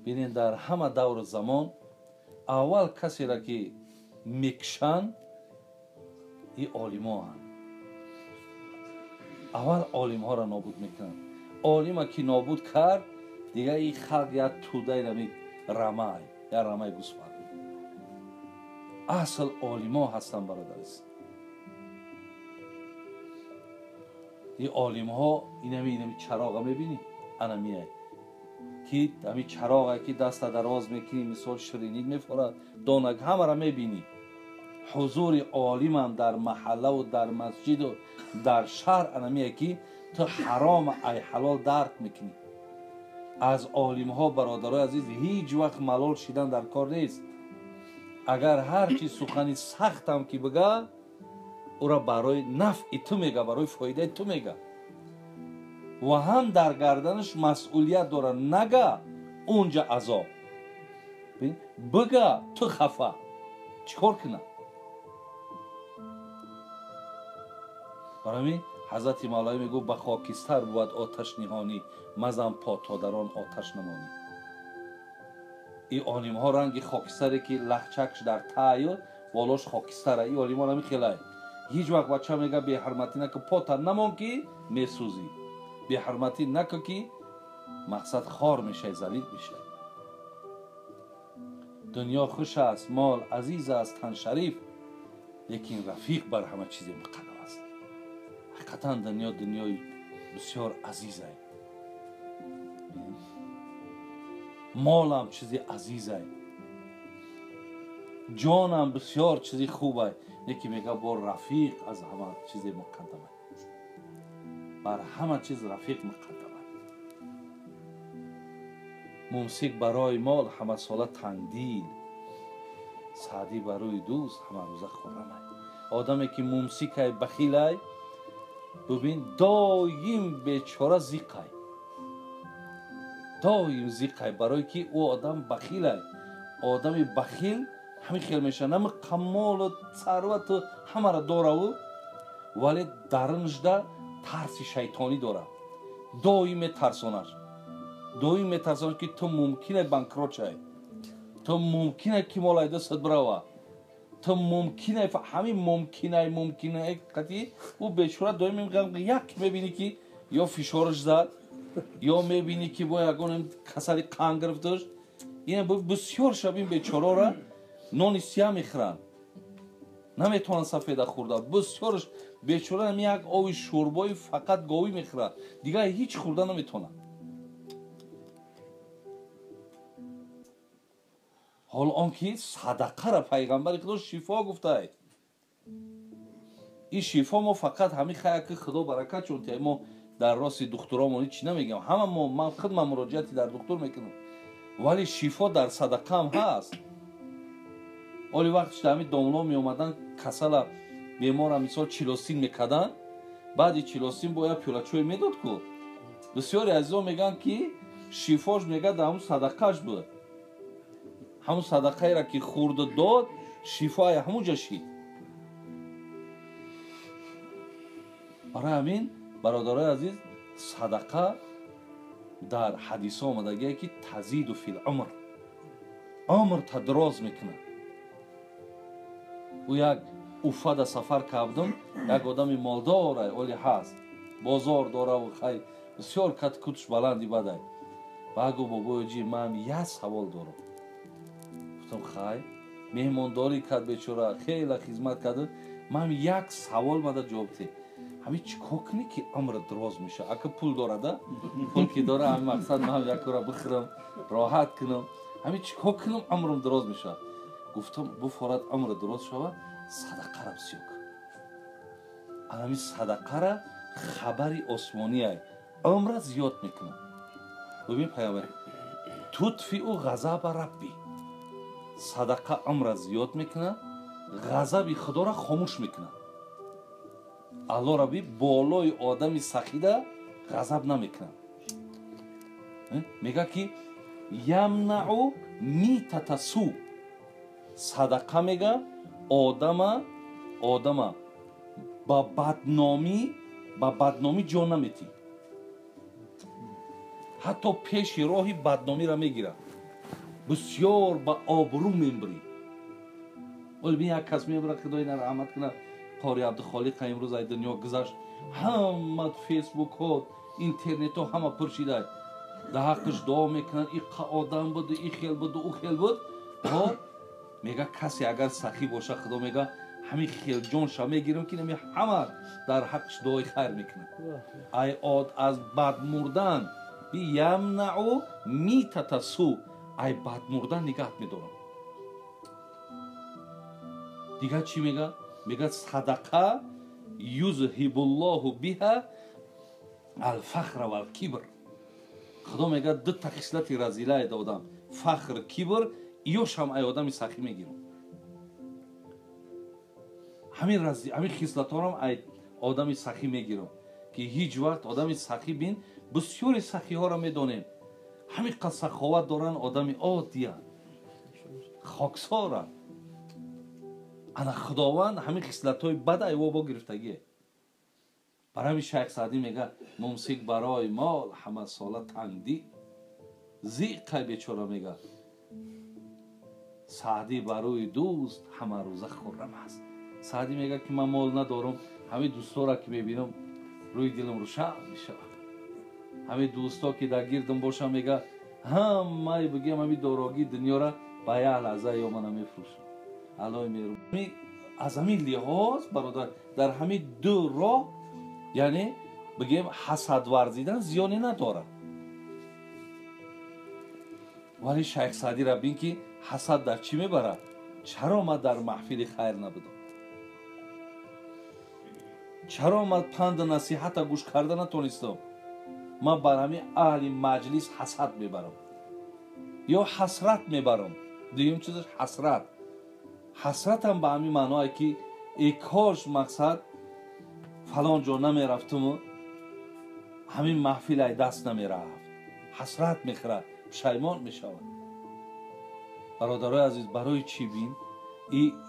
Бинед, дар ҳама давру замон аввал касеро ки мекушанд, ин олимоанд. Аввал олимҳоро нобуд мекунанд. Олима ки нобуд кард, дигар ин халқ як тӯдаи нами рамай, як рамаи гӯсфанд. Асл олимо ҳастанд, бародариз. Ин олимҳо инами чароға мебинӣ, ана миай ки ами чароға ки даста дароз мекунӣ, мисол ширинит мефорад, донак ҳамаро мебинӣ. Ҳузури олимам дар маҳаллаву дар масҷиду дар шаҳр ана миай ки ту ҳаром ай ҳалол дарк мекунӣ. Аз олимҳо, бародарои азиз, ҳеҷ вақт малол шидан дар кор нест. Агар ҳар чи сухани сахтам ки бига, ӯра барои нафъи ту мега, барои фоидаи ту мега. Ва ҳам дар гарданаш масъулият дорад, нага унҷа азоб бига, ту хафа чӣ кор кунад? Барои ҳамин ҳазрати Мавлавӣ мегӯ: ба хокистар бувад оташ ниҳонӣ, мазан по то дар он оташ намонӣ. Ин олимҳо ранги хокистаре ки лахчакш дар таю болош хокистара, ин олимҳо намехелай. Ҳеҷ вақт бача мега беҳурматӣ наку, пота намон ки месӯзӣ, беҳурматӣ наку ки мақсад хор мешавӣ, залил мешавӣ. Дунё хуш аст, мол азиз аст, тан шариф, лекин рафиқ бар ҳама чизе муқаддам аст. Ҳақиқатан дунё дунёи бисёр азизай, молам чизи азизай, ҷонам бисёр чизи хубай, лекин мега бо рафиқ аз ҳама чизе муқаддамай, бар ҳама чиз рафиқ муқаддамай. Мумсик барои мол ҳамасола тангдил, Саъдӣ барои дӯст ҳамарӯза хӯрамай. Одаме ки мумсикай, бахилай, бубин, доим бечора зиқай, доим зиқай, барое ки ӯ одам бахилай. Одами бахил ҳамин хел мешавад, нами қамолу сарвату ҳамаро дораву, вале дарунашда тарси шайтонӣ дорад, доим метарсонаш, доим метарсонаш ки ту мумкине банкрот шавӣ, ту мумкине ки мол айдастат бирава, ту мумкине, ҳамин мумкинай, мумкинай қатъи ӯ бечора доим як мебинӣ ки ё фишораш зад, ё мебинӣ ки бо ягон касали қанд гирифташ. Ина бисёр шаб ин бечорора нони сия мехӯранд, наметавонанд сафеда хӯрда. Бисёрш бечора ҳам як ови шӯрбои фақат говӣ мехӯрад, дигар ҳеҷ хӯрда наметавонад. Ҳол он ки садақара пайғамбари Худо шифо гуфтай. Ин шифо мо фақат ҳамин хая ки Худо баракат чун тиҳад, мо дар рости духтуромон ҳеҷ намегӯям, ҳама мо, ман худман муроҷиати дар духтур мекунам, вале шифо дар садақаам ҳаст. Оли вақт шуда ҳамин домло меомаданд, касала бемора мисол чилосин мекарданд, баъди чилосин бояд пиёлачой медод ку. Бисёре азизон мегӯянд ки шифош мега дар ҳамун садақааш буд, ҳамун садақаеро ки хӯрду дод, шифои ҳамун ҷо шид. Барои ҳамин бародарои азиз, садақа дар ҳадисҳо омадагие ки тазиду фил умр, умр тадроз мекунад. Ӯ як Уфада сафар кардам, як одами молдорай, оли ҳаст, бозор дораву хай бисёр кат кутш баланди бадай. Ба гу бобои ҷи, ман як савол дорам. Гуфтам хай, меҳмондорӣ кард бечора, хеле хизмат кард. Ман як савол мада ҷавоб те. Ҳамин чӣ кор кунӣ ки умр дроз мешавад? Ака пул дорада, пул ки дора, ҳамин мақсад ман якора бихӯрам, роҳат кунам. Ҳамин чӣ кор кунам умрам дроз мешавад? Гуфтам буфорад умр дроз шавад, садақара бисёр кун. Ҳамин садақара хабари осмониай, умра зиёд мекунад. Бубин пайғамбар, тутфиу ғазаба рабби, садақа умра зиёд мекунад, ғазаби Худоро хомӯш мекунад. Аллоҳ рабби болои одами сахида ғазаб намекунад. Мега ки ямнау митата су, садақа мега одама ба бадномӣ ҷо наметӣ. Ҳатто пеши роҳи бадномиро мегирад. Бисёр ба обрӯ мембирӣ. Оли бин як кас мебирад, Худои раҳмат кунад, Қори Абдухолиқ имрӯз ай дунё гузашт, ҳама фейсбукҳо, интернетҳо ҳама пур шидай. Дар ҳаққаш дуо мекунанд, иқа одам буд, и хел буд, ӯ хел буд. Мега касе агар сахӣ боша, Худо мега ҳамин хел ҷонша мегирам, ки нами ҳама дар ҳаққаш дуои хайр мекунад. Ай од аз бад мурдан ямнау митата су, ай бад мурдан нигаҳ медорам. Дигар чӣ мега? Мега садақа юзҳибуллоҳу биҳа алфахра валкибр. Худо мега дута хислати разилае додам, фахр, кибр, иёшам ай одами сахӣ мегирам. Ҳамин хислатҳорам ай одами сахӣ мегирам, ки ҳеҷ вақт одами сахӣ бин, бисёри сахиҳоро медонем, ҳамин қад саховат доранд, одами оддиянд, хоксоранд. Ана Худованд ҳамин хислатҳои бад ай во бо гирифтагие. Барои ҳамин Шайх Саъдӣ мега мумсик барои мол ҳамасола тангдӣ, зиқай бечора мега Саъдӣ барои дӯст ҳамарӯза хуррам аст. Саъдӣ мега ки ман мол надорам, ҳамин дӯстора ки мебинам рӯи дилам рӯшан мешавад. Ҳамин дӯсто ки дар гирдам бошам, мега ҳамаи бигем ҳамин дорогии дунёра ба як лаҳза ё мана мефурӯшам. Аллоҳи меҳрубон. Аз ҳамин лиҳоз бародар, дар ҳамин ду роҳ, яъне бигем ҳасад варзидан зиёне надорад. Вале Шайх Саъдиро бин ки ҳасад дар чӣ мебарад? Чаро ман дар маҳфили хайр набудам? Чаро ман панду насиҳата гӯш карда натонистам? Ман бар ҳамин аҳли маҷлис ҳасад мебарам ё ҳасрат мебарам. Дуюм чизаш ҳасрат. Ҳасратам ба ҳамин маъное ки эй кош мақсад фалон ҷо намерафтуму ҳамин маҳфил ай даст намерафт. Ҳасрат мехӯрад, пушаймон мешавад. Бародарои азиз, барои чӣ бин?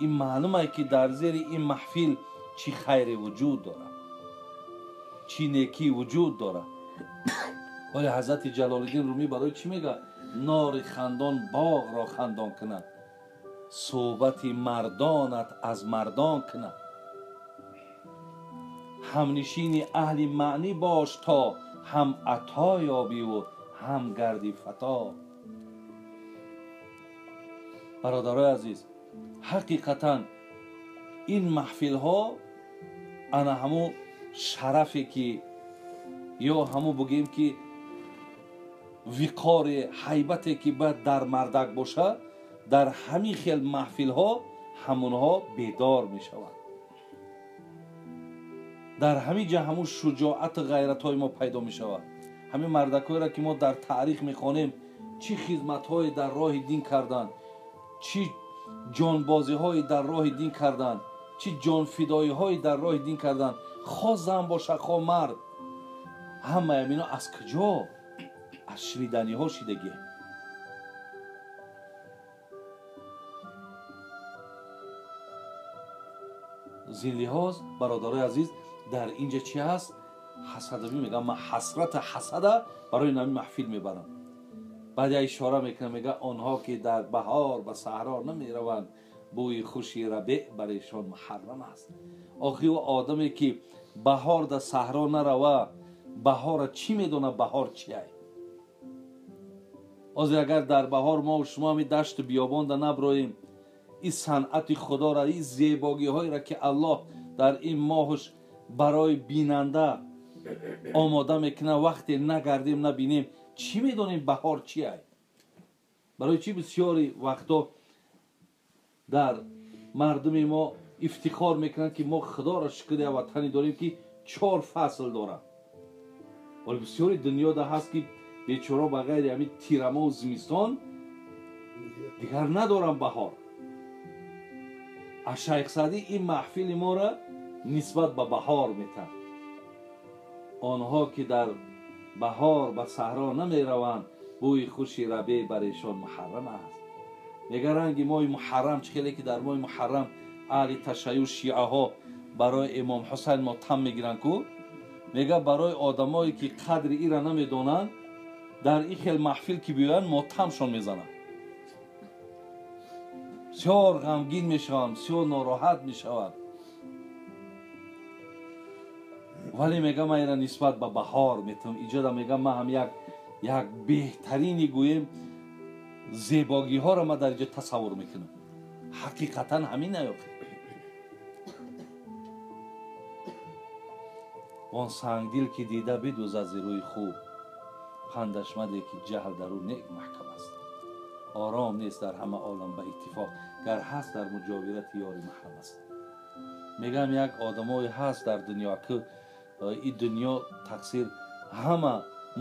Ин маълумае ки дар зери ин маҳфил чӣ хайре вуҷуд дорад, чӣ некӣ вуҷуд дорад. Вале Ҳазрати Ҷалолиддин Румӣ барои чӣ мега? Нори хандон боғро хандон кунад, суҳбати мардонат аз мардон кунад. Ҳамнишини аҳли маънӣ бош то ҳам ато ёбиву ҳам гарди фато. Бародарои азиз, ҳақиқатан ин маҳфилҳо ана ҳамун шарафе ки ё ҳамун бигӯем ки виқори ҳайбате ки бояд дар мардак бошад, дар ҳамин хел маҳфилҳо ҳамонҳо бедор мешаванд. Дар ҳамин ҷа ҳамун шуҷоату ғайратҳои мо пайдо мешавад. Ҳамин мардакҳоеро ки мо дар таърих мехонем, чӣ хизматҳое дар роҳи дин карданд, чӣ ҷонбозиҳое дар роҳи дин карданд, чӣ ҷонфидоиҳое дар роҳи дин карданд, хо зан боша хо мард, ҳамаи ҳамино аз куҷо? Аз шуниданиҳо шидагӣ. Зин лиҳоз бародарои азиз, дар инҷа чӣ ҳаст? Ҳасадавӣ мегӯям, ман ҳасрата ҳасада барои нами маҳфил мебарам. Баъд я ишора мекунам, мега онҳо ки дар баҳор ба саҳро намераванд, бӯи хуши рабеъ барояшон муҳаррам аст. Охи ӯ одаме ки баҳор дар саҳро нарава, баҳора чӣ медонад баҳор чиай? Ҳозир агар дар баҳор мо шумо ҳамин дашту биёбонда наброем, ин санъати Худоро, ин зебогиҳоеро ки Аллоҳ дар ин моҳш барои бинанда омода мекунад, вақте нагардем набинем, чӣ медонем баҳор чиай? Барои чӣ бисёри вақто дар мардуми мо ифтихор мекунанд ки мо Худоро шукр як ватане дорем ки 4 фасл дорад. Вале бисёри дунёда ҳаст ки бечора ба ғайри ҳамин тирамоҳу зимистон дигар надорам баҳор. Аз Шайх Саъдӣ ин маҳфили моро нисбат ба баҳор метад. Онҳо ки дар баҳор ба саҳро намераванд, бӯи хуши рабеъ барояшон муҳаррам аст. Мега ранги моҳи муҳаррам чӣ хеле ки дар моҳи муҳаррам аҳли ташайюъ шиаҳо барои имом Ҳусайн мотам мегиранд ку, мега барои одамое ки қадри ира намедонанд, Дар ин хел маҳфил ки биёянд, мотамшон мезананд, бисёр ғамгин мешаванд, бисёр нороҳат мешаванд. Вале мегам, ман инро нисбат ба баҳор метавонам иҷода, мегам, ман ҳам як беҳтарини гӯем зебогиҳоро ман дар инҷо тасаввур мекунам. Ҳақиқатан ҳамин наёхи. Он сангдил ки дида бидӯзад зи рӯи хуб, пандаш маде ки ҷаҳл дар ӯ нек маҳкам аст. Ором нест дар ҳама олам ба иттифоқ, гар ҳаст дар муҷовирати ёри маҳрам аст. Мегам, як одамое ҳаст дар дунё, ки ин дунё тақсир ҳама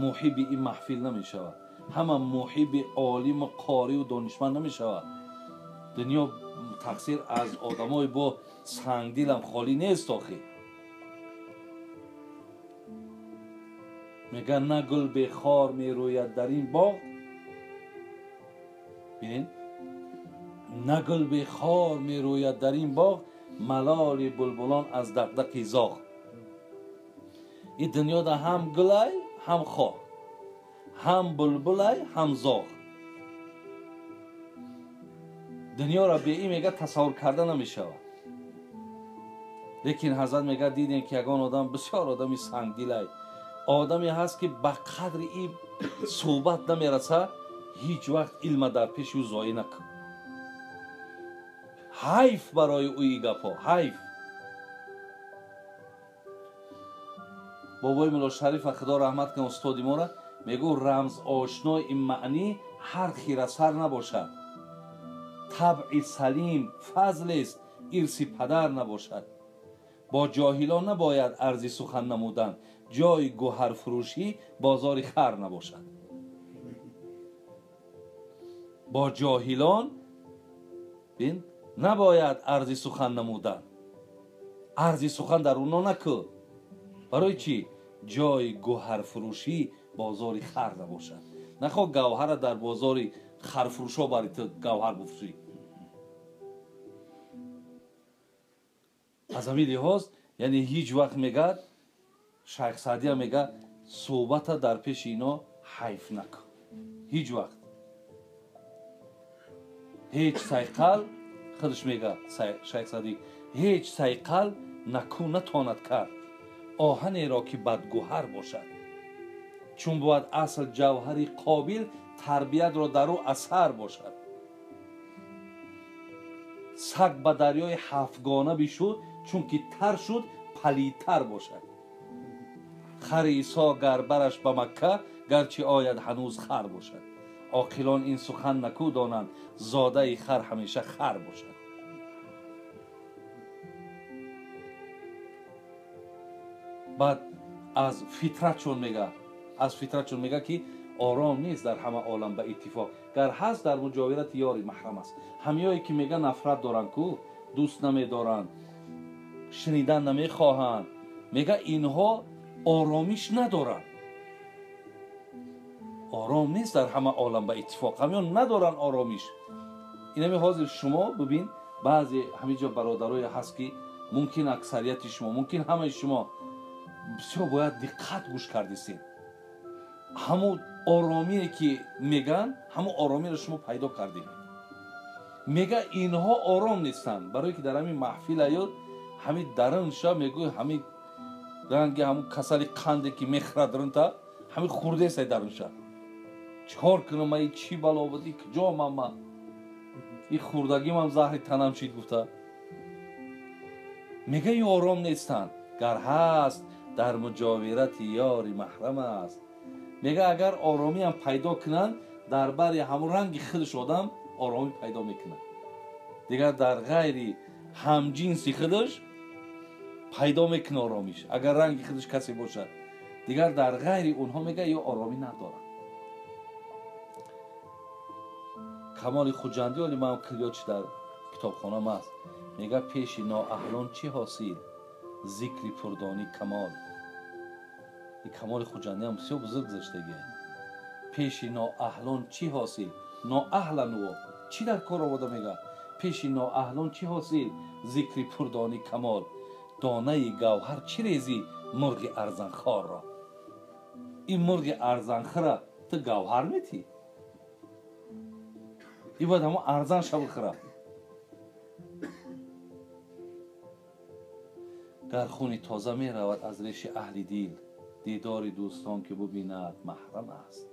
муҳиби ин маҳфил намешавад, ҳама муҳиби олиму қориву донишманд намешавад. Дунё тақсир аз одамои бо сангдилам холӣ нест. Охи меган, на гул бехор мерӯяд дар ин боғ, бинед, на гул бехор мерӯяд дар ин боғ, малоли булбулон аз дақдақи зоғ. Ин дунёда ҳам гулай, ҳам хор, ҳам булбулай, ҳам зоғ. Дунёро бе ин, мега, тасаввур карда намешавад. Лекин ҳазрат мега, дидем ки ягон одам бисёр одами сангдилай, одаме ҳаст ки ба қадри ин суҳбат намераса, ҳеҷ вақт илма дар пеши ӯ зоӣ накун. Ҳайф барои ӯ ин гапҳо, ҳайф. Бобои Мулло Шарифа, худо раҳмат кунад устоди моро, мегӯ, рамз ошнои ин маънӣ ҳар хирасар набошад, табъи салим фазлест, ирси падар набошад. Бо ҷоҳилон набояд арзи сухан намудан, ҷои гӯҳарфурӯшӣ бозори хар набошад. Бо ҷоҳилон бин набояд арзи сухан намудан, арзи сухан дар уно накӯ. Барои чӣ? Ҷои гӯҳарфурӯшӣ бозори хар набошад. Нахоҳ гавҳара дар бозори харфурӯшо бари ту гавҳар буфурӯшӣ. Аз ҳамин лиҳоз, яъне ҳеҷ вақт, мегӯяд Шайх Саъдия, мегӯяд, суҳбата дар пеши ино ҳайф накун ҳеҷ вақт, ҳеҷ сайқал. Худаш мегӯяд Шайх Саъдӣ, ҳеҷ сайқал наку натонад кард оҳанеро ки бадгӯҳар бошад. Чун бояд асл ҷавҳари қобил, тарбиятро дар ӯ асар бошад. Саг ба дарёи ҳафтгона бишуд, чунки тар шуд, палидтар бошад. Хари Исо гар бараш ба Макка, гарчи ояд ҳанӯз хар бошад. Оқилон ин сухан наку донанд, зодаи хар ҳамеша хар бошад. Баъд аз фитратшон мега, аз фитратшон мега ки ором нест дар ҳама олам ба иттифоқ, гар ҳаст дар муҷовирати ёри маҳрам аст. Ҳамиёе ки мега нафрат доранд ку, дӯст намедоранд, шунидан намехоҳанд, мега инҳо оромиш надоранд. Ором нест дар ҳама олам ба иттифоқ, ҳамиён надоранд оромиш. Инами ҳозир шумо бибин, баъзе ҳамин ҷо бародарое ҳаст ки мумкин аксарияти шумо, мумкин ҳамаи шумо бисёр бояд диққат гӯш кардисед. Ҳамун оромие ки меган, ҳамун оромиро шумо пайдо кардед. Мега инҳо ором нестанд, барое ки дар ҳамин маҳфил аёд, ҳамин дарунша мегӯй, ҳамин ранги ҳамун касали қанде ки мехӯрад рунта, ҳамин хурдесай дарунша. Чикор кунам ман, чӣ бало буд, и куҷо ман, и хурдагимам заҳри танам шид гуфта. Мега ин ором нестанд, гар ҳаст дар муҷовирати ёри маҳрам аст. Мега агар оромиам пайдо кунанд, дар бари ҳамун ранги худаш одам оромӣ пайдо мекунад. Дигар дар ғайри ҳамҷинси худаш пайдо мекунад оромиш, агар ранги худаш касе бошад. Дигар дар ғайри онҳо, мега, ё оромӣ надорад. Камоли Хуҷандӣ, оли ман килёчи дар китобхонам аст, мега пеши ноаҳлон чӣ ҳосил, зикри пурдонӣ камол. И Камоли Хуҷандӣ ҳам бисёр бузург гузаштагия. Пеши ноаҳлон чӣ ҳосил, ноаҳлан ӯ чӣ дар кор овода, мега пеши ноаҳлон чӣ ҳосил, зикри пурдонӣ камол. Донаи гавҳар чӣ резӣ мурғи арзанхорро? Ин мурғи арзанхора Ту гавҳар метӣ? И бояд ҳамо арзан ша бихӯра. Гар хуни тоза меравад аз реши аҳли дил, дидори дӯстон ки бубинад маҳрам аст.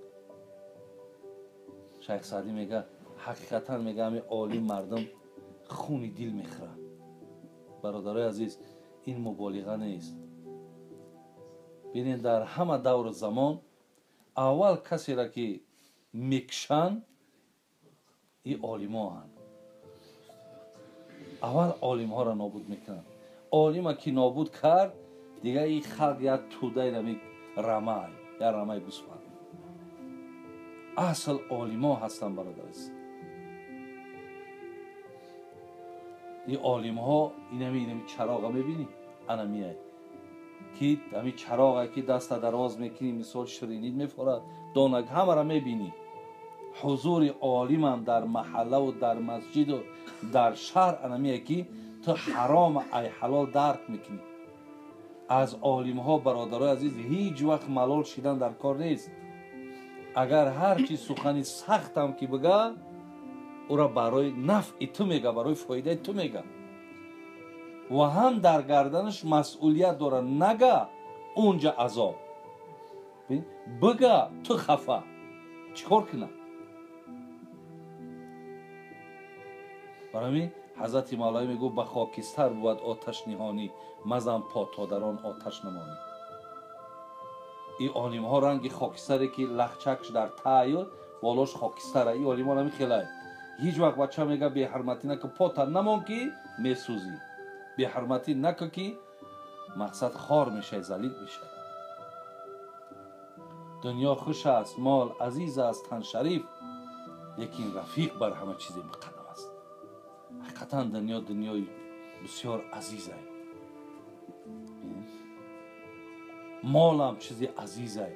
Шайх Саъдӣ мега, ҳақиқатан мега, ҳами олим мардум хуни дил мехӯрад. Бародарои азиз, ин муболиға нест. Бинед, дар ҳама давру замон аввал касеро ки мекушанд, и олимоанд. Аввал олимҳоро нобуд мекунанд. Олима ки нобуд кард, дигар и халқ як тӯдаи нами рамай, як рамаи гӯсфанд. Асл олимо ҳастанд, бародар азиз. И олимҳо инами чароға мебинӣ, ана миай ки ами чароға ки даста дароз мекунӣ, мисол ширинит мефорад, донак ҳамаро мебинӣ. Ҳузури олимам дар маҳаллаву дар масҷиду дар шаҳр ана миай ки ту ҳаром ай ҳалол дарк мекунӣ. Аз олимҳо, бародарои азиз, ҳеҷ вақт малол шидан дар кор нест. Агар ҳар чи сухани сахтам ки бига, ӯра барои нафъи ту мега, барои фоидаи ту мега. Ва ҳам дар гарданаш масъулият дорад, нага унҷа азоб, бига ту хафа, чӣ кор кунад? Барои ҳамин ҳазрати Мавлавӣ мегӯ, ба хокистар бувад оташ ниҳонӣ, мазан по то дар он оташ намонӣ. И олимҳо ранги хокистаре ки лахчакш дар таю болош хокистара, и олимҳо ҳамин хелай. Ҳеҷ вақт бача мега беҳурматӣ нака, пота намон ки месӯзӣ, беҳурматӣ нака ки мақсад хор мешавӣ, залил мешавӣ. Дунё хуш аст, мол азиз аст, тан шариф, лекин рафиқ бар ҳама чизе муқаддам аст. Ҳақиқатан дунё дунёи бисёр азизай, молам чизи азизай,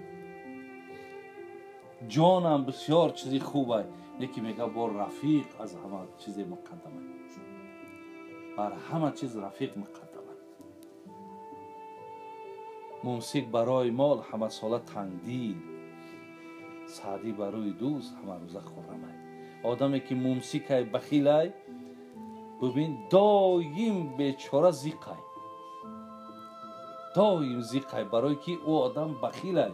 ҷонам бисёр чизи хубай, лекин мега бо рафиқ аз ҳама чизе муқаддамай, бар ҳама чиз рафиқ муқаддамай. Мумсик барои мол ҳамасола тангдил, Саъдӣ барои дӯст ҳамарӯза хӯрамай. Одаме ки мумсикай, бахилай, бубин, доим бечора зиқай, доим зиқай, барое ки ӯ одам бахилай.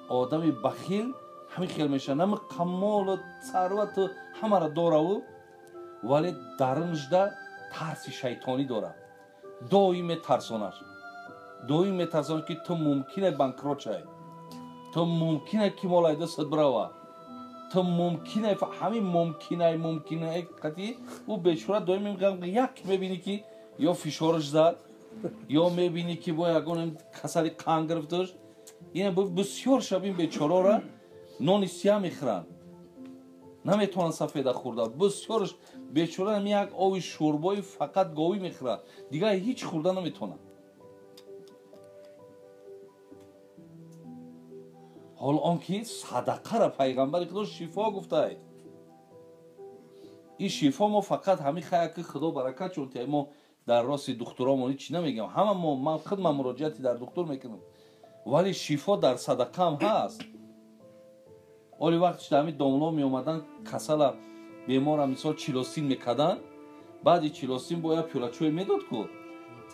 Одами бахил ҳамин хел мешавад, нами қамолу сарвату ҳамаро дораву, вале дарунашда тарси шайтонӣ дорад. Доим метарсонаш, доим метарсонаш ки ту мумкине банкрот шавӣ, ту мумкине ки мол айдастат бирава, ту мумкине, ҳамин мумкинай, мумкинай қатъи ӯ бечора доим як мебинӣ ки ё фишораш зад, ё мебинӣ ки бо ягон касали қанд гирифташ. Ина бисёр шаб ин бечорора нони сия мехӯранд, наметавонанд сафеда хӯрда. Бисёрш бечора ҳам як ови шӯрбои фақат говӣ мехӯрад, дигар ҳеҷ хӯрда наметавонад. Ҳол он ки садақара пайғамбари Худо шифо гуфтай. Ин шифо мо фақат ҳамин хая ки Худо баракат чун тиҳад, мо дар рости духтуромон ҳеҷ намегӯям, ҳама мо, ман худман муроҷиати дар духтур мекунам, вале шифо дар садақаам ҳаст. Оли вақте дар ҳамин домло меомаданд, касала бемора мисол чилосин мекарданд, баъди чилосин бояд пиёлачой медод ку.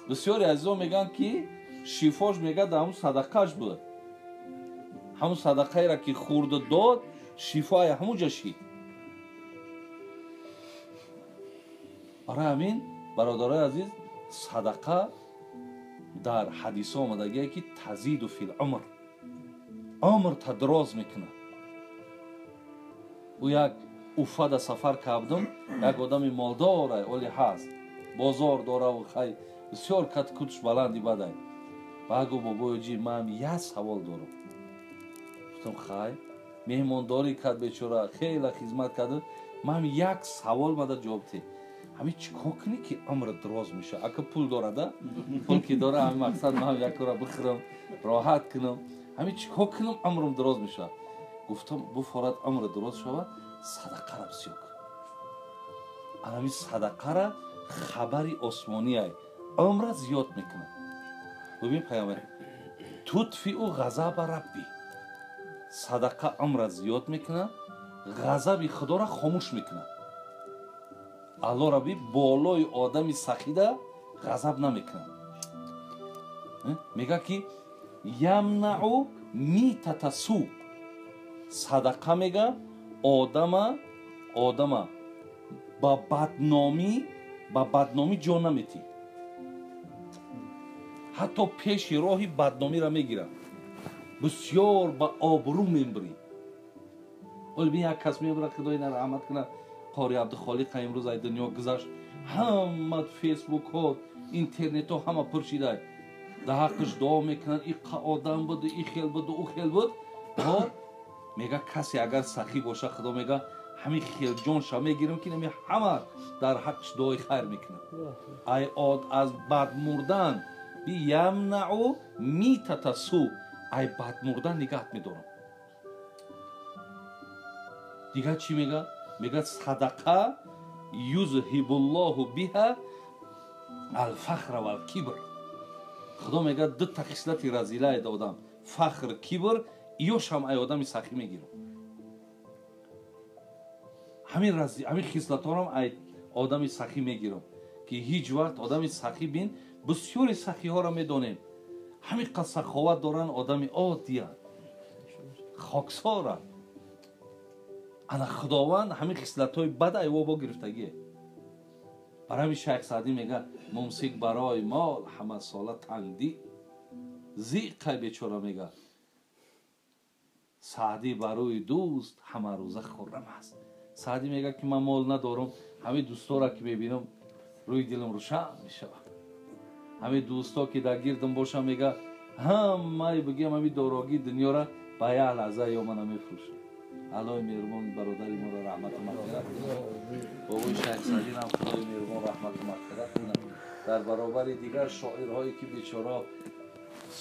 Бисёре азизон мегӯянд ки шифош мега дар ҳамун садақааш буд, ҳамун садақаеро ки хӯрду дод, шифои ҳамун ҷа шид. Барои ҳамин бародарои азиз, садақа дар ҳадисҳо омадагие ки тазиду фил умр, умр тадроз мекунад. Ӯ як Уфада сафар кардам, як одами молдорай, оли ҳаст, бозор дораву хай бисёр кат кутш баланди бадай. Баъд гуфт, бобои ҷи, ман як савол дорам. Гуфтам, хай, меҳмондорӣ кард бечора, хеле хизмат кард, ман як савол мада ҷавоб деҳ. Ҳамин чӣ кор кунӣ ки умр дроз мешавад? Ака пул дорада, пул ки дора, ҳамин мақсад ман як кора бихӯрам, роҳат кунам. Ҳамин чӣ кор кунам умрам дроз мешавад? Гуфтам, буфорад умр дроз шавад, садақара бисёр кун. Ҳамин садақара хабари осмонияй, умра зиёд мекунад. Бубин пайғамбар, тутфиу ғазаба рабби, Садақа умра зиёд мекунад, ғазаби худоро хомӯш мекунад. Алло раби болои одами сахида ғазаб намекунад. Мега ки ямнау митата су. Садақа мега одама ба бадномӣ ҷо наметӣ. Ҳатто пеши роҳи бадномиро мегирад. Бисёр ба обрӯ мембирӣ. Оли бин як кас мебирад, худои на раҳмат кунад, Қори Абдухолиқ имрӯз ай дунё гузашт. Ҳама фейсбукҳо, интернетҳо ҳама пур шидай. Дар ҳаққаш дуо мекунанд, иқа одам буд, и хел буд, ӯ хел буд. Мега касе агар сахӣ боша, худо мега ҳамин хел ҷонша мегирам ки нами ҳама дар ҳаққаш дуои хайр мекунад. Ай од аз бад мурдан би ямнау митата су. Ай бад мурдан нигаҳ медорам. Дигар чӣ мега? Мега садақа юзҳибуллоҳу биҳа алфахра валкибр. Худо мега дута хислати разилае одам, фахр, кибр, иёшам ай одами сахӣ мегирам. Ҳамин хислатҳорам ай одами сахӣ мегирам, ки ҳеҷ вақт одами сахӣ бин, бисёри сахиҳоро медонем, ҳамин қад саховат доранд, одами оддиянд, хоксоранд. Ана худованд ҳамин хислатҳои бад ай во бо гирифтагие. Барои ҳамин Шайх Саъдӣ мега мумсик барои мол ҳамасола тангдӣ зиқай бечора мега. Саъдӣ барои дӯст ҳамарӯза хуррам аст. Саъдӣ мега ки ман мол надорам, ҳамин дӯстора ки мебинам рӯи дилам рӯшан мешавад. Ҳамин дӯсто ки дар гирдам бошам, мега ҳамаи бигем ҳамин дорогии дунёра ба як лаҳза ё мана мефурӯшам. Аллоҳи меҳрубон бародари моро раҳмату мағфират кунад. Бобои Шайх Саъдирам Худои меҳрубон раҳмату мағфират кунад. Дар баробари дигар шоирҳое ки бечора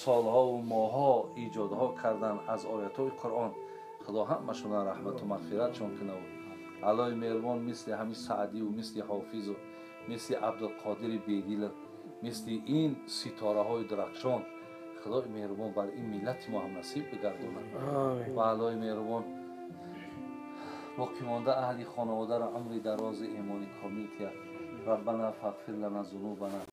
солҳову моҳҳо эҷодҳо карданд аз оятҳои Қуръон, Худо ҳамашонро раҳмату мағфиратшон кунад. Аллоҳи меҳрубон мисли ҳамин Саъдиву мисли Ҳофизу мисли Абдулқодири Бедилов, мисли ин ситораҳои дурахшон Худои меҳрубон бар ин миллати мо ҳам насиб бигардонад. Ва Аллоҳи меҳрубон боқимонда аҳли хонаводаро умри дарози имони комил тиҳад. Раббана фағфир лана зунубана.